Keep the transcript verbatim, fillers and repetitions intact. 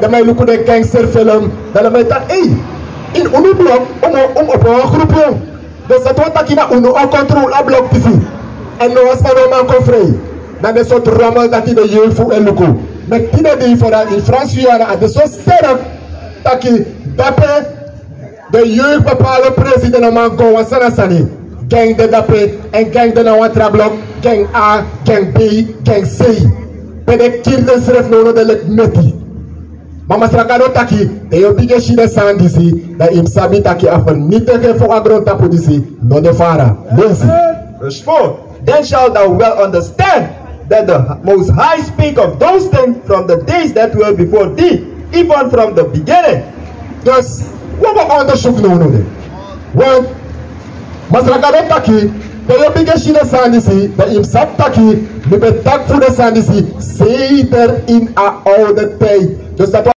Èn mi e luku den gangster film, dan mi e taki: ei, ini unu blok un mu opo wan grupu. Dus dati wani taki na unu o kontrol a blok disi. Èn no wan sma no man kon frei. Na den sortu rommel dati den jeugd fu unu e luku. Ma tide dei, fu dati ini Frans Guyana a de so sterk taki dape den jeugd bepaal presi, den no man go wan sani na sani. Gang de dape, èn gang de na wan tra blok, gang A, gang B, gang C. Pe den kiri densrefi nownow, den leki meti. Ma Masra Gado taki, te yu o bigin e si den sani disi, dan yu mus sabi taki a fernitigi fu a grontapu disi no de fara. Leisi. Verse four. Then shalt thou well understand that the Most High speak of those things from the days that were before thee, even from the beginning. Dus, wi o go onderzoek nownow de. Want Masra Gado taki, te yu o bigin e si den sani disi, dan yu mus sabi taki mi ben taki fu den sani disi seder ini a oude tijd. Dus dati